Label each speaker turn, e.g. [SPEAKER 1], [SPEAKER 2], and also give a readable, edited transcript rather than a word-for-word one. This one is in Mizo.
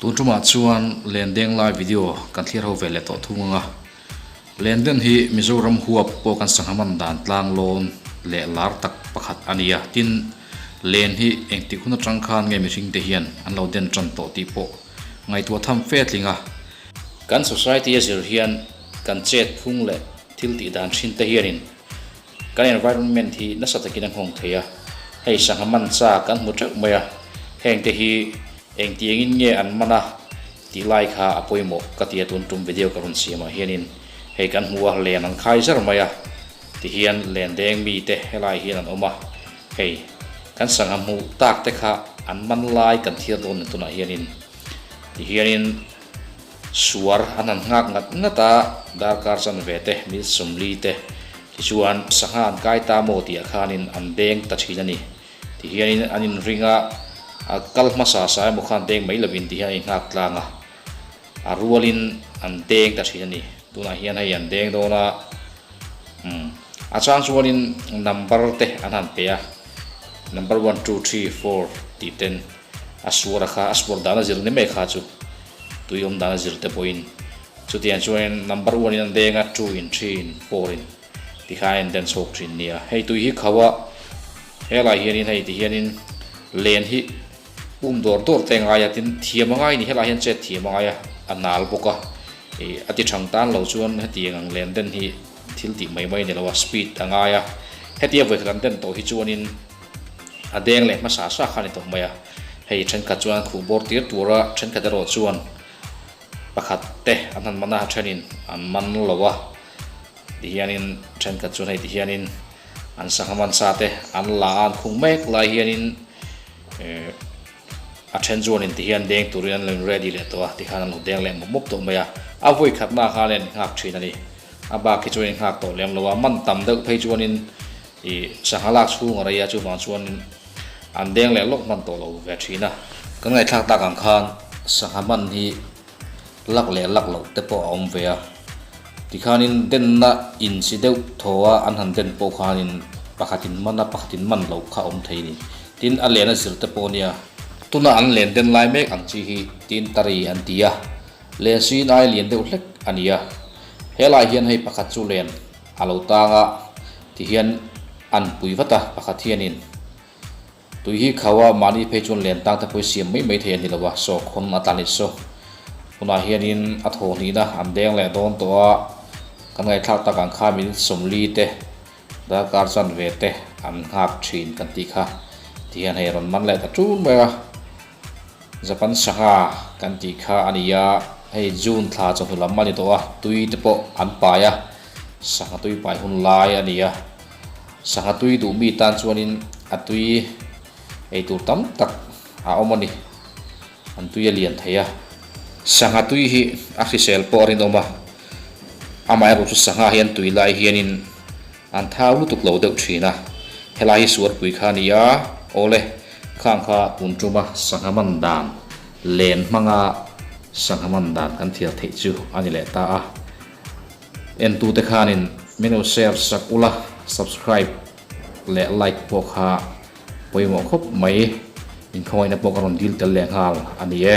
[SPEAKER 1] Tun tumah chuan Lendeng lai video kan thlir ho ve leh tawh thung ang a. Lenden hi Mizoram huap pawh kan sangha man dan tlang lawn leh lar tak pakhat a ni a. Tin, len hi engtik hun atang khan nge mihring te hian an lo den tan tawh tih pawh ngaihtuah tham fe tling a. Kan society a zir hian kan chet phung leh thil tih dan thin te hianin Kan environment hi nasa takin a nghawng thei a, hei sangha man cha kan hmu teuh mai a, hengte hi engtiangin nge an man a tih lai kha a pawimawh ka ti a, tun tum video ka rawn siamah hianin hei kan hmu a, len an khai zar mai a tihian len deng mite helai hian an awm a, hei kan sangha hmuh tak te kha an man lai kan thiar dawn ni tunah hianin tihianin Suar an han nghak ngat ngat a, darkar chanve te, mil 40 te tichuan sangha an kai ta maw tih ah khanin an deng ta thin a ni. Tihianin an inring a, a kal hmasa sa emaw khan deng mai lovin tihian an inghak tlang a, a rualin an deng ta thin a ni. Tunah hian hei an deng dawn a, umm a chang chuanin number te an han pe a, number one, two, three, four tih ten a suar a kha, a suar dan a zir ni mai kha chu. Tui awm dan a zir te pawhin chutiang chuanin number one in an deng a, two in, three in, four in ti khan a in den chhuak thin nia. Hei tui hi khauh a, helai hianin hei ti hianin len hi um dawr dawr te ngai a, tin thiam a ngai ni helai hian chet thiam a ngai a, a nal bawk a, ih a ti thang tan lo chuan hetiang ang len den hi thil tih mai mai a ni lo a, speed a ngai a, hetia vawikhat an den tawh hi chuanin a deng leh hmasa sa kha a ni tawh mai a. Hei thenkhat chuan khuh bawr tir tur a, thenkhat erawh chuan pakhat te an han man a, thenin an man lo a, tihianin thenkhat chuan hei tihianin an sangha man sa te an la a, an khung mek lai hianin eh a then chuanin tihian deng turin an lo in ready leh tawh a, tikhan an lo deng leh mawp mawp tawh mai a, a vawi khatna khan a innghak thin a ni, a bak hi chuan a innghak tawh lem lo a, man tam deuh phei chuanin Ih, sangha lak chhung a rei a, chuvang chuanin an deng leh lawk hman tawh lo ve thin a. Kan ngaihthlak tak ang khan sangha hman hi lak leh lak loh te pawh a awm ve a. Tikhanin denna inchi deuh thaw a an han den pawh khanin pakhatin man a, pakhatin man loh kha a awm thei a ni. Tin, a len a zir te pawh nia. Tuna an len den lai mek ang chi hi tin tari an ti a, len sin ai lian deuh hlek a ni a. Helai hian hei pakhat chu len A lo tang a, tihian an pui vat a, pakhat hianin tui hi khau a, mahni phei chuan len tang te pawh hi siam mai mai thei a ni lo a, saw khawn a tlan it saw. Hunah hianin a thaw hnihna an deng leh dawn tawh a, kan ngaihthlak tak ang kha minute 40 te, darkar chanve te an nghak thin kan tih kha, tihian hei rawn man leh ta ṭun mai a. Japan sangha kan tih kha a ni a, hei June thla chawhnu lam a ni tawh a, tui te pawh an pai a, sangha tui pai hun lai a ni a, sangha tui duh mi tan chuanin a tui ei tur tam tak a awm a ni, an tui a lian thei a. Sangha tui hi a hrisel pawh a rinawm a, amaherawh chu sangha hi an tui lai hianin An thau lutuk lo deuh thin a, helai hi suarpui kha a ni a, awle, khang kha tun tuma sangha man dan len hmanga sangha man dan kan thiar theih chu a ni leh ta a. Entute khanin min lo share sak ula, subscribe leh like pawh kha pawimawh khawp mai, inkhawngaihna pawh ka rawn dil tel leh nghal a ni e.